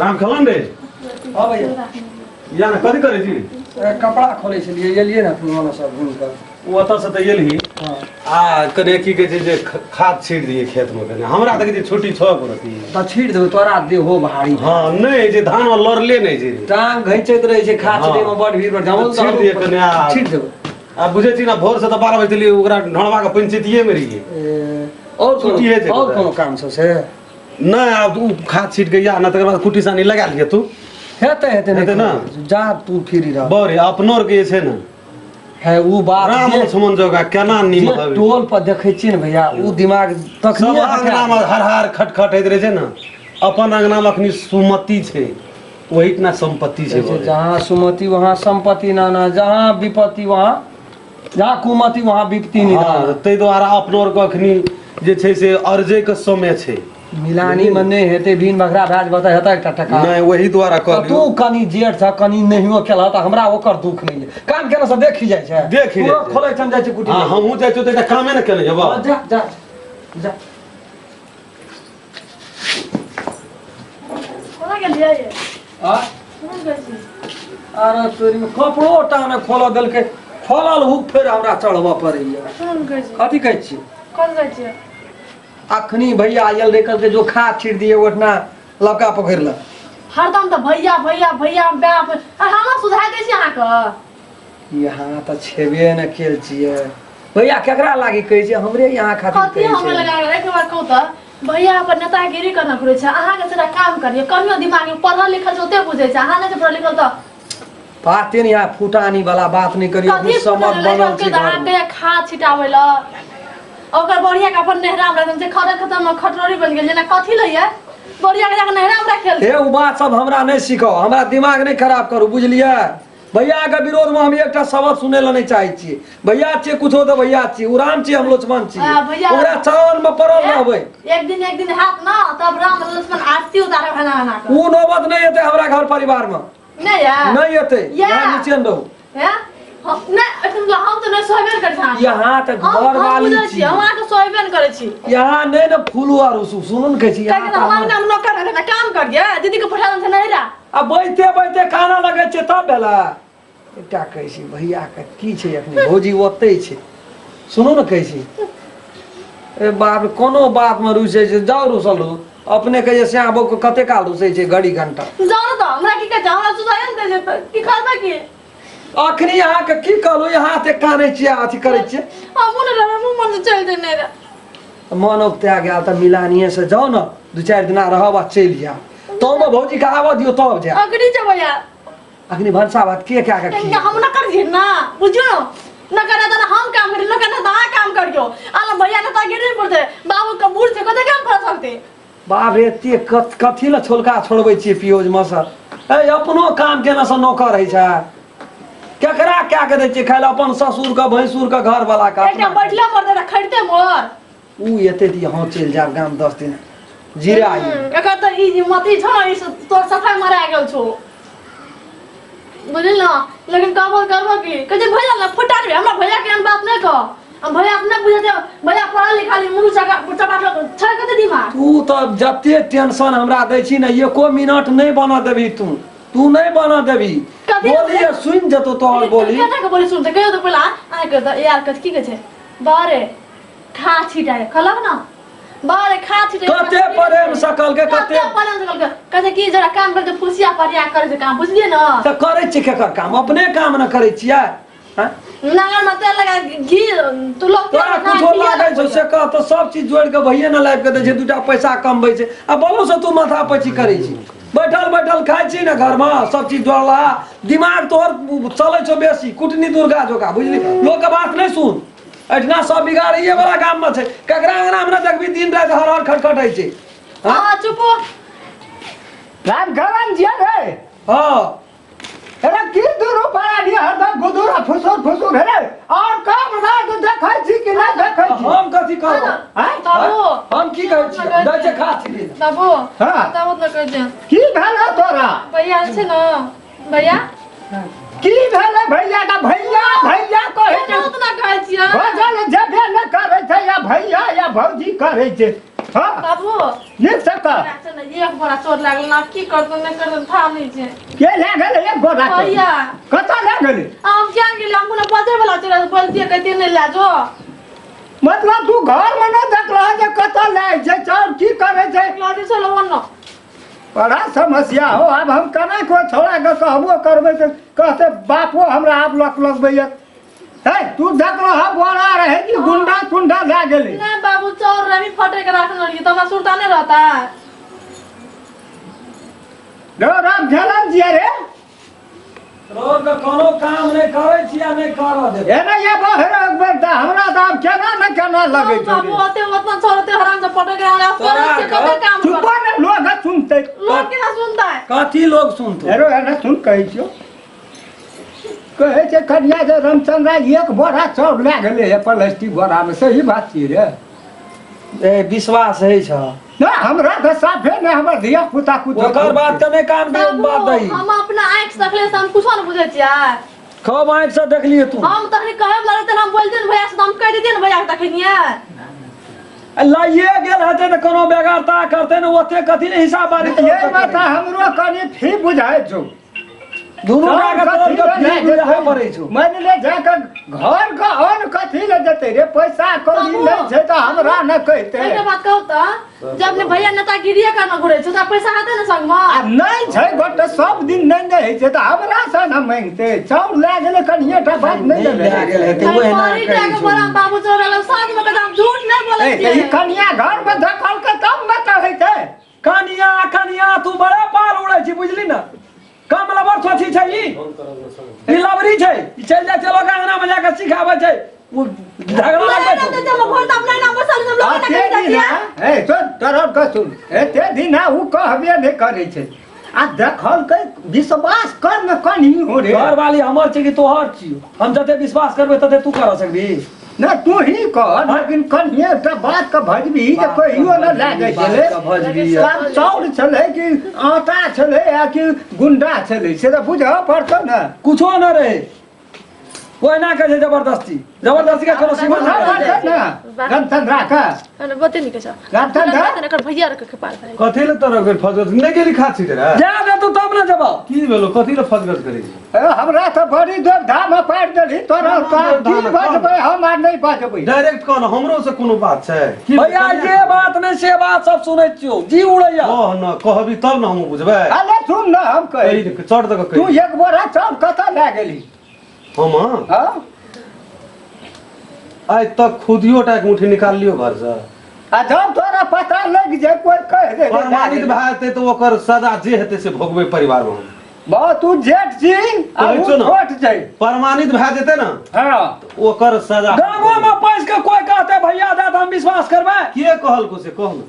राम खेलन रे। हाँ भैया। या ना कथी करै छी? ए, कपड़ा खोलै छलियै, एलियै ने अपने वाला सब घुमि कऽ। ओ ओतऽ से तऽ एलही। हाँ। आ कने की कहै छै जे खाद छीट दियै खेत मे कने, हमरा तऽ कहै छै छुट्टी छौ करती। तऽ छीट देबै, तोरा देहो भारी। हँ नहि जे धान लड़ले नहि छै। टांग घैंचैत रहै छै खाद हाँ। छीटै मे, बड़ भीड़ बढ़ तऽ छीट दियै कने आ छीट देबै। आ बुझै छी ने भोर से तऽ 12 बजे देलियै ओकरा ढोड़बा के पंचायतिये मे रहियै। ए, और कोनो छुट्टिए छै और कतऽ? कोनो काम छौ से? नहि, आब ओ खाद छीट के या ना तकर बाद कुट्टी सानी लगा लिअ तू। हेतै हेतै। हेतै ने? जा तू फ्री रह। बौरे अपनो आर के जे छै ने है उ बात राम लक्ष्मण जोगा केना जे निमहबै। टोल पर देखै छियै ने भैया, उ दिमाग सब तखनिये अंगना मे हर हर खटखट होइत रहै छै ने, अपन अंगना मे अखनी सुमति छै, ओहिठिना सम्पत्ति छै। छै। जहाँ सुमति वहाँ सम्पत्ति नाना, जहाँ विपत्ति वहाँ, जहाँ कुमति वहाँ विपत्ति निदान। हँ, ताहि दुआरे अपनो आरके अखनी जे छै से अर्जै के समय छै। मिलानी मे नहि हेतै, बिन बकरा भए जेबह तऽ हेतै एकटा टका। नहि, ओहि दुआरे तऽ कहलियौ। तू कनि जेठ छ, कनि नहियो केलह तऽ हमरा ओकर दुख नहि यऽ। काम केला से देखि जाइ छै। देखि जाइ तुरंत छै। खोलै छन जाइ छै कुटी। हँ, हमहूँ जाइ छियौ तऽ एकटा कामे ने केने जेबह। हँ, जा जा जा। कोना गेलियै ये? आ कोना गेल छी? अरे तोरी में कपड़ो टा ने खोलऽ देलकै, खोलल हुक फेर हमरा चढ़बऽ पड़ैया। कोन कहै छी? कथी कहै छियै? कोन जाइ छियै? अखनी भैया आयल रहै, कहलकै जो खाद छीट दिए ओठना लवका पकड़ि लक। हरदम तऽ भैया भैया भैया बाप आ हमरा सुधार दै छी अहाँके। यहाँ तऽ छेबे ने केल छियै। भैया केकरा लागी कहै छै? हमरे यहाँ खातिर कथी कहै हमरा छै। लगा एक बार कहू तऽ भैया अपन नेतागिरी करना घुरै छै, अहाँके सीधा काम करियै कनियो दिमाग में पढ़ल लिखल छै ओते बुझै छै, अहाँ नहि छै पढ़ल लिखल तऽ बाते नहि, यहाँ फुटानी वाला बात नहि करियौ। कथी समझ बनल छै घर अहाँके खाद छिटाबै लए ओकर बढ़िया के अपन नेहरा में रखल छै, खरे खतम में खटरोरी बनि गेल जेना कथी लैया बढ़िया के जाके नेहरा में रखल। हे, ओ बात सब हमरा नहि सिखाउ, हमरा दिमाग नहि खराब करू, बुझलियै? भैया के विरोध में हम एकटा शब्द सुनै लए नहि चाहै छियै। भैया छियै कुछो तऽ भैया छियै, ओ राम छियै, हम लक्ष्मण छियै। आ, भैया- ओकरा चरण में पड़ल रहबै। एक दिन एक दिन हैत ना तब राम लक्ष्मण आरती उतारे बना बना के। ओ नौबत नहि एतै हमरा घर परिवार में। नहीं यार। नहीं एतै। या। यहाँ निचेन रहू। हैं? हम नहीं, एखन हम तऽ नहि सोहेबे ने करै छी अहाँके। यहाँ तऽ हम घर हम वाली बुझै छी। छी, हम अहाँके सोहेबे ने करै छी। यहाँ नहि ने फूलू आर उसु सुनू ने कहै छी यहाँ कियाकि हम तऽ नाम नौकर रहै ने काम करियै, दीदी के पठा देने छै नहिरा। आ बैठते बैठते काना लगै छै तब भेलै। एकटा कहै छी भैयाके की छै, अखनी भौजी ओतै छै। सुनू ने कहै छी, ए बाप रे, कोनो बातमे रुसै छै। जाउ रुसल रहू अपने कहै छै श्याम बौके कते काल रुसै छै, घड़ी घंटा। जाउ ने तऽ हमरा की कहै छै, हमरा सुझाए ने दै छै, की करबै की? अखनी अहाँके की कहलहुँ, यहाँ एते कानै छियै अथी करै छियै। हमहूँ ने रहबै, हमहूँ मन से चलि जेने रहे। मन औगता गेल तऽ मिलानिए से जाउ ने, दू चारि दिना रहब आ चलि जायब। तहूमे भौजीके आबऽ दियौ तब जायब। अखनी जेबै यार। अखनी भनसा भात के कए कऽ खिएतै? हम न करियै ना, बुझियौ न करे तऽ हम काम करियै, न करे तऽ अहाँ काम करियौ। आला भैया ने तऽ गिरे पड़तै, बाबू के बूढ़ छै, कते काम कर सकतै? बाप रे, एते कथी लए छोलका छोड़बै छियै पियोज मसर? ए अपनो काम केना से नौकर होइ छै? केकरा कए के दै छियै खाय लए? अपन ससुर के, भैंसुर के, घर वाला के? एकटा बैठले मरतै तऽ खरीदते मोर। उ एते दी हाँ चलि जायब गाम 10 दिन जीरा आई। एकर तऽ ई जे मति छौ ने, ई तोर सफाई मरा गेल छौ, बुझली ने? लेकिन कहबो करबो की? कहै छै भैया ने फुटा देबै हमरा। भैया के एहन बात नहि कह, हम भैया अपने बुझै छै, भैया पढ़ल लिखल मुँह चका चपाट छै, कते दिमाग। तू तऽ जते टेंशन हमरा दै छी ने, एको मिनट नहि बनऽ देबही तू, तू नहि बनऽ देबही। कथी? बोली आ सुनि जेतौ तोहर बोली। केना के बोली सुनते कहियो तऽ? पहिला अहाँके तऽ यार कथी की कहै छै, बारे खा छिटाय खलक न, बारे खा छिटाय। कते प्रेम सकल के, कते कते प्रेम सकल के कहै की जरा काम करते फुसिया परिया करे छै काम, बुझलियै न? तऽ करै छियै केकर काम? अपने काम ने करै छियै? आँय? नागर में तेल लगा घी तू लोग तोरा कुछो लागै छौ से कह तऽ। सब चीज जोड़ि कऽ भैये ने लाबि कऽ दै छै, दूटा पैसा कमबै छै आ बोलो से तू माथा पैची करै छी। बैठल बैठल खाइ छी ने घरमे, सब चीज जोड़ला। दिमाग तोहर चलै छौ बेसी कुटनी दुर्गा जोका, बुझली? लोकके बात नहि सुन। एहिठिना सब बिगाड़ैये वाला गाममे छै। ककरा अंगनामे ने देखबी दिन राति हर हर खटखट होइ छै। हाँ? हाँ, चुप हो। राम गरम जिया रे। हाँ। अरे की दुरू परानी हरदम गुदुरा फुसुर फुसुर हे रे, और काम ना तो देखै छी कि नहीं देखै छी? हम कथी कहब? आँय? बाबू। हम की कहै छियै? जाइ छै खा छी। बाबू। हाँ। तब न कहै छै। की भेल है तोरा? भैया छै ने भैया। की भेल है भैया का? भैया भैया कहै छै। उतना कहै छियै। भजन जबे न करै छै या भैया या भौजी करै छै। हाँ बाबू नीक से कह अच्छा ने एक बोरा चोट लागल ना की करतो नहि करतो था नहीं छै के लए गेलै एक बोरा चोर? भैया कतऽ लए गेलै हम क्या गेलियै हम कोनो बजे वाला छै बोलतियै कहतियै नहि लए जो मतलब तू घर में न देखलह जे कतऽ लए छै चाउर की करै छै लऽ चलो ओनो बड़ा समस्या हो आब हम केना को छोड़ा के कहबो करबै तऽ कहते बापो हमरा आब लक लगबैया हे तू देखलह बोरा रहै कि गुंडा तुंडा लए गेलै नहीं बाबू चाउर रवि फटे के राखने रहियै तऽ हमरा सुरता नहि रहता रो राम झेलन छियै रे रोड के कोनो काम नहि करै छी आ नहि करऽ देबै एना ये बहर एक बेर तऽ हमरा तऽ आब केना ने केना लगै छौ बाबू रे। ओते ओतना चाउर ओते हराम से फटे के राखने करै छियै कते काम चुप कर ने लोग सुनतै लोग केना सुनता है कथी लोग सुनतौ एरो एना सुन कहै छियौ कहै छै कनिया जे रामचंद्रा एक बोरा चाउर लए गेलै हे प्लास्टिक बोरामे सही बात छियै रे ए विश्वास होइ छ नहि हमरा तऽ साफे नहि हमर धिया पुता कुछ ओकर बात के नहि कान पे बाबू बात दही हम अपना आँखि से देखले से हम कुछो नहि बुझै छियै खूब आँखि से देखलिए तू हम तखनी कहे वाला रहते हम बोलते ने भैया से तऽ हम कहि देतियै ने भैया के तखनिये लाइए गेल हेतै तऽ कोनो बेगरता करतै ने ओते कथी ने हिसाब बारी ये बात हमरो कनि फी बुझाइ छौ दुनू टाका तोहर के फी बुझाए पड़ै छौ मानि ले जाके घर के अन्न कथी ले जेतै रे पैसा कौड़ी बाबू। नहि छै तऽ हमरा न कहिते एकटा बात कहू तऽ जब ने भैया नेतागिरिये करना घुरै छै तऽ पैसा हेतै ने संगमे आ नहि छै गोटे सब दिन नहि ने होइ छै तऽ हमरा से ने मांगते चाउर लए गेलै कनिए टा बात नहि ने लए गेल हेतै भाई, ओहिना बड़ी कहै टाका छौ। बोरा में बाबू चोर गेल साँझ में कहता हम झूठ नहीं बोलै ए, तऽ ई छियै कनिया घर मे देखलकै तब ने कहै छै कनिया कनिया तू बड़ा पाल उड़ै छी बुझली ने कम लबर सोची छै ई ई लबरी छै ई चलि जाइ छै लोक अंगना में जाके सिखाबै छै ओ झगड़ा लगबै नहीं छै रहते हम घर तऽ अपना नाम बसल हम लोग आ ना ते कहि दिना जातिया ए तो तोरा के सुन ए ते दिना उ कहबे नहि करै छै आ देखलकै विश्वास कर ने कनी हो रे घर वाली हमर छै कि तोहर छियौ हम जते विश्वास करबै तते तू कर सकबी नहि तू ही कह लेकिन कनिए एकटा बात के भजबी जे कहियो ने लए जाइ छलै भजबी सब चाउर छलै कि आटा छलै आ कि गुंडा छलै से तऽ बुझऽ पड़तौ ने कुछो न रहे ओहिना कहै छै जबरदस्ती जबरदस्ती के कोनो सीमा बुझऽ नहि पड़तौ ने रामचंद्रा के अरे बते नहीं कैसा रामचंद्र एकर भैया रख के पार भए कथी ले तोरा बेर फजगज नहि गेली खाची रे जा दे तू तब ना जब की भेलो कथी ले फजगज करै छी ए, हमरा तऽ बड़ी दुविधामे पारि देलही तोरा तऽ की बजबै हम आर नहि बजबै डायरेक्ट कह न हमरो से कोनो बात छै की भैया जे बात नहीं से बात सब सुनै छियौ जी उड़ैया कह न कहबी तब न हमहूँ बुझबै अरे सुन न हम कहै कहि चढ़ दऽ तू कहि एक बोरा चाउर कतऽ लए गेली हम हँ आइ तक खुदियो टा एक मुट्ठी निकाल लियो घर से आ जब तोरा पता लग जाए कोई कह दे प्रमाणित भए जेतै तऽ ओकर सजा जे हेतै से भोगबै परिवार मे हम बा तू जेठ छी आ कहै उ छौ ने। छोट छै प्रमाणित भए जेतै ने हँ ओकर सजा गामो में पैस के कोई कहते भैया दे तऽ हम विश्वास करबै के कहलको से कह ने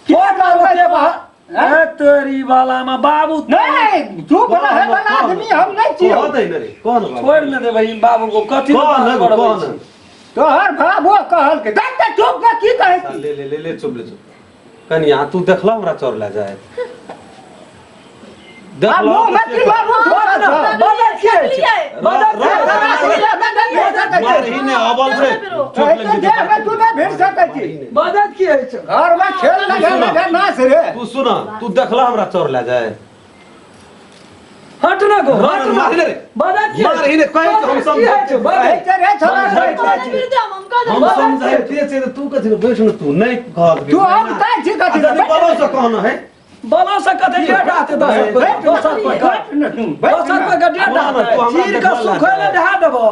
के कहलकै जे बात ए तोरी वाला में बाबू नहीं तू बड़ा है बड़ा आदमी हम नहीं छी कह दै ने रे कह ने बाबू। छोड़ ने देबै बाबू को कथी कह ने गो, कह ने तोहर बाबो कहल के देख ते चुप के की कहै छी ले ले ले ले चुप ले चुप कनिया तू देखला हमरा चोर ले जाए आ मुंह में की बाबू छोड़ ने बजट की होइ छै बजट की होइ छै? मारही ने अबल छै चोट लागि देह में तू नहीं भिड़ सकै छी बजट की होइ छै घर में खेल लगा लगा नाच रे तू सुन तू देखला हमरा चोर ले जाए हट ना गो हट ना मारही ने रे। बजट की होइ छै? मारही ने, कहै छै हम बजट की होइ छै? कहै बजट छै रे छोरा समझै कहै छै। छै। हम कह हम समझाइते छियै तऽ तू कथी लए बैठ ने तू नहि कहत तू हम कहै छी कथी लए? बोलो से कहना है बलो से कते डेढ़ आते 10 रुपये 10 रुपये का बैठ ने तू बैठ दस ने। रुपये का डेढ़ बोला ना, आते तू हमरा चीर के देखला सुखै ले जाए। दे देबो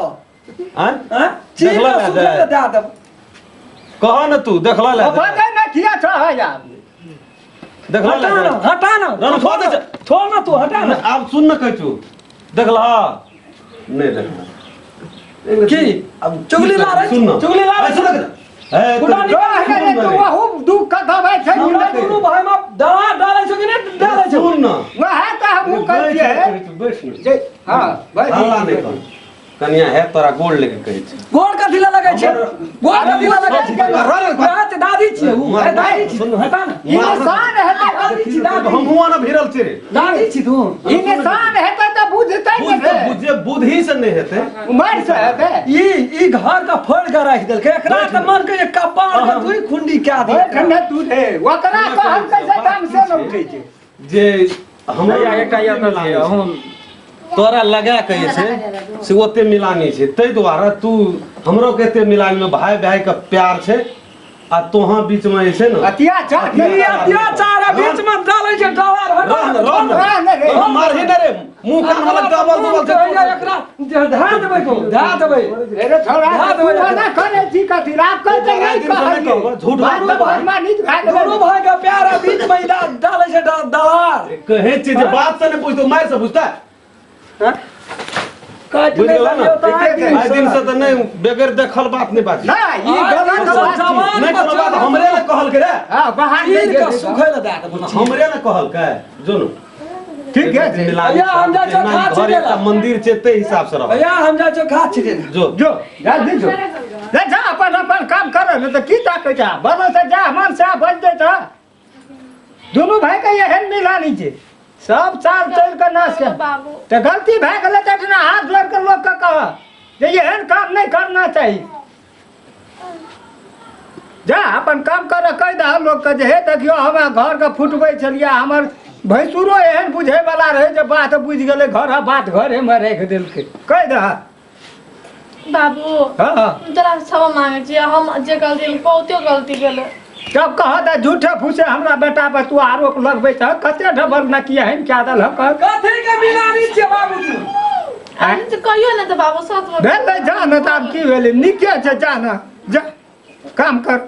आँय? हैं चीर देखला के ले सुखै जाए। ले दे देबो कह ने तू देखला ले जाए। बजै ने किया छह यार देखला ले हटा ना जाए। हटा ना रन खो दे छै। छोड़ ना तू हटा ना आब सुन ने कहै छु देखला नहि देखला की? अब चुगली ला रहे सुन न चुगली ला रहे सुन न ए, फुटा तो- निकाल तो रे तू वहु दुख के दबाइ छै हमरा दुनू भाई में दवा डालै छौ कि नहि डालै छौ सुन न वएह तऽ हमहूँ कहै छियै बैठ न जे हँ बैठ हल्ला नहि कर कनिया है तोरा गोड़ लेके कहै छै गोड़ कथी लए लगै छै गोड़ कथी लए लगै छै रह, रह। वएह तऽ दादी छियै उ मार- ए, दादी छी तू हटा ना इंसान हेतै दादी छी दादी हम हुआ ना भिड़ल छी रे दादी छी तू इंसान हेतै तऽ बुझ बुझतै ने बुझ रे। बुझे बुद्धि से नहीं हेतै उमर से हेतै। ई ई घर के फोड़ के राखि देलकै। एकरा तऽ मन के कपार के दुई खुंडी कए दे। बैठ ने तू रे, ओकरा कहल कैसे दाम से न उठै छै। जे हमरा भैया एकटा याद मिलानी छै छै। हम तोरा लगा के जे छै से ओते मिलानी छै, ताहि दुआरे तू हमरो के एते मिलानी में भाई भाई के प्यार छै आ तोहा बीच में जे छै ने अत्याचार ई अत्याचार आ बीच में डालै छै डॉलर। रह न, रह न। रह न रे। मारही ने रे मुंह कान वाला डबल दुबल छै। एकरा ध्यान देबै को ध्यान देबै। रे छोड़ा, ध्यान तू देबै। मना करे छी कथी रात कर तऽ आइ नहीं दिन से नहि कहलियै। कहबो, झूठ बात बात तऽ भगवानी भए गेलै। दुनू भाई के प्यार आ बीच में डालै छै डॉलर। कहै छियै जे बात से नहि पूछतो, मारि से पूछता। काटि बुझि नहि गेलौ ने? देलियौ तऽ आइ दिन आइ दिन से तऽ नहि बगैर देखल बात नहि बाजी। नहि, ई आइ गलत दिन से बात छी। जवान नहि कोनो बात हमरे ने कहलकै रे। हँ, बाहर नहि चीर के गेलै। सुखै लए दए देबो। हमरे ने कहलकै जो ने। ठीक है छै। मिलानी भैया, हम जाइ छियौ जेना खा घर छिटै एकटा लए। मंदिर छै ताहि हिसाब से रह। भैया, हम जाइ छियौ खाद छिटै लए। जो जो जा दी जो जा जा, अपन अपन काम कर ने तऽ की ताकै छ बनो से जा मन से बज दे छ। दुनू भाई के एहन मिलानी छै, सब चाल चल के नाश के बाबू तऽ गलती भए गेलै तऽ एहिठिना हाथ जोड़ के लोक के कह जे एहन काम नहि करना चाही। जा अपन काम कर, कहि दह लोकके जे हे देखियौ हमरा घरके फुटबै छलियै, हमर भैंसुरो एहन बुझैवला रहै जे बात बुझि गेलै, घर बात घरेमे राखि देलकै, कहि दह। बाबू। हँ। हम तोरा क्षमा मांगे छी, हम जे गलती बहुते गलती भेलै। तब कह दे झूठे फूसे हमरा बेटा पर तू आरोप लगबै छह, कते डबल न किया हन क्या दल कह। कथी के मिलानी छियै बाबू तू? अहीं तऽ कहियो ने तऽ बाबू सच में भेलै जा ने, तऽ आब की भेलै, नीके छै, जा ने, जा काम कर।